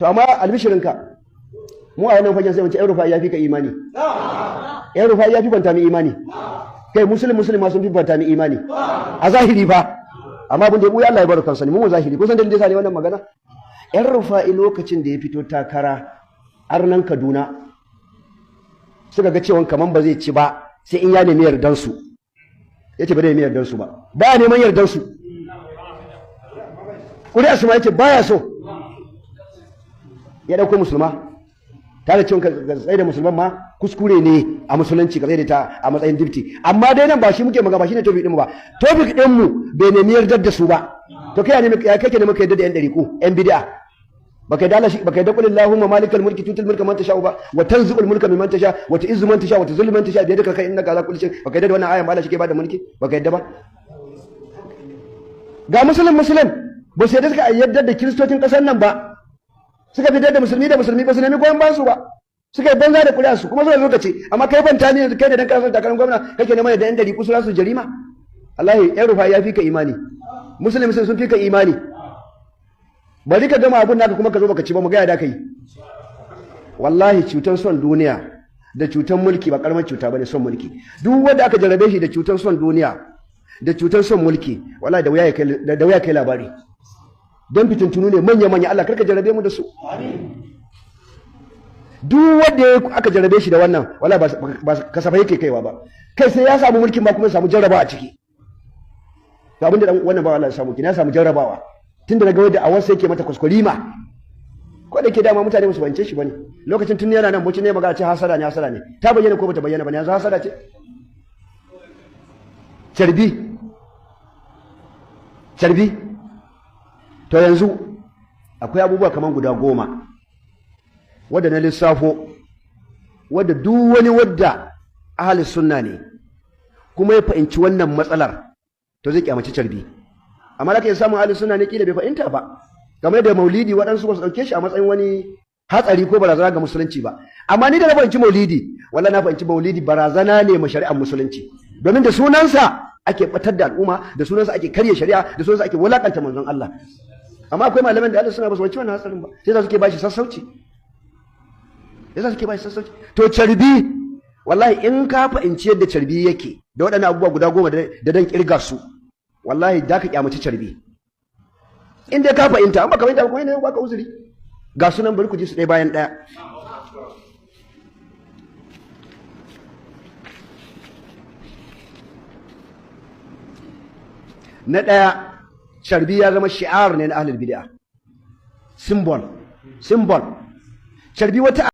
To amma albishirinka, mu a wannan fagen sai mu ce El-Rufai ya fi ka imani. El-Rufai ya fi Pantami imani. Kai musulmi musulmi ma sun fi Pantami imani. A zahiri fa. Amma abin da ya buya Allah ya bar kansa ne mu zahiri. Kun san dalilin da yasa ne wannan magana? El-Rufai lokacin da ya fito takara arnan Kaduna suka ga cewa kaman ba zai ci ba sai in ya nemi yardan su. Yace ba zai nemi yardan su ba. Ba neman yardan su. Ƙuri'a su ma yace baya so. Ya dauko musulma. Tare cewa ka tsaye da musulman ma kuskure ne a musulunci ka tsaye da ta a matsayin dipti. Amma dai nan ba shi muke magana ba, shine topic ɗinmu ba. Topic ɗinmu bai nemi yardar da su ba. To kai ne ya kake ne muka yarda da yan ɗariƙu, yan bid'a? Baka yarda Allah, baka yarda qul allahumma malikal mulki tutil mulka man tasha ba, wa tanzi'ul mulka mimman tasha, wa tu'izzu man tasha, wa tuzillu man tasha, bi yadika kai innaka ala kulli shay. Baka yarda da wannan ayan ba? Allah shi ke bada mulki, baka yarda ba? Ga musulun musulun ba su yarda suka yarda da kiristocin ƙasar nan ba, suka fitar da musulmi da musulmi, ba su nemi goyon bayan su ba, suka yi banza da kuri'a su kuma zuwa lokaci. Amma kai banta ne yanzu, kai da dan kasar takarar gwamna kake neman da yan dari kusura su jarima. Wallahi El-Rufai ya fi ka imani, musulmi sun fi ka imani. Bari ka gama abun naka kuma ka zo baka ci ba, mu ga ya da kai. Wallahi cutar son duniya da cutar mulki ba karamar cuta bane. Son mulki, duk wanda aka jarabe shi da cutar son duniya da cutar son mulki, wallahi da wuya kai labari, don fitintunu ne manya-manya. Allah karka jarabe mu da su. Duk wanda aka jarabe shi da wannan, wala ba kasafai yake kaiwa ba. Kai sai ya samu mulkin ba kuma ya samu jarrabawa a ciki. To abinda dan wannan ba Allah ya samu kina ya samu jarrabawa, tunda daga wanda a wasu yake mata kuskurima, ko da ke dama mutane ba su bance shi bane. Lokacin tun yana nan boci ne magana ce hasada ne, hasada ne. Ta bayyana ko bata bayyana ba ne? Yanzu hasada ce. Carbi, carbi. To yanzu akwai abubuwa kaman guda 10 wadda na lissafo, wadda duk wani wadda ahli sunna ne kuma ya fahimci wannan matsalar to zai kyamaci carbi. Amma da ka samun ahli sunna ne kila bai fahimta ba game da maulidi, waɗansu ba su ɗauke shi a matsayin wani hatsari ko barazana ga musulunci ba. Amma ni da na fahimci maulidi, wallahi na fahimci maulidi barazana ne ma shari'ar musulunci, domin da sunansa ake batar da al'umma, da sunansa ake karya shari'a, da sunansa ake wulakanta manzon Allah. Amma akwai malaman da Allah suna ba su fahimci wannan hatsarin ba, sai za su ke bashi sassauci, yasa suke bashi sassauci. To carbi, wallahi in ka fahimci yadda carbi yake da waɗannan abubuwa guda 10 da dan kirga su, wallahi da ka kyamaci carbi in dai ka fahimta. Amma ka fahimta kuma ne baka uzuri. Ga sunan, bari ku ji su ɗaya bayan ɗaya. Na ɗaya, carbi ya zama shi'ar ne na ahlul bid'a, symbol, symbol. Carbi wata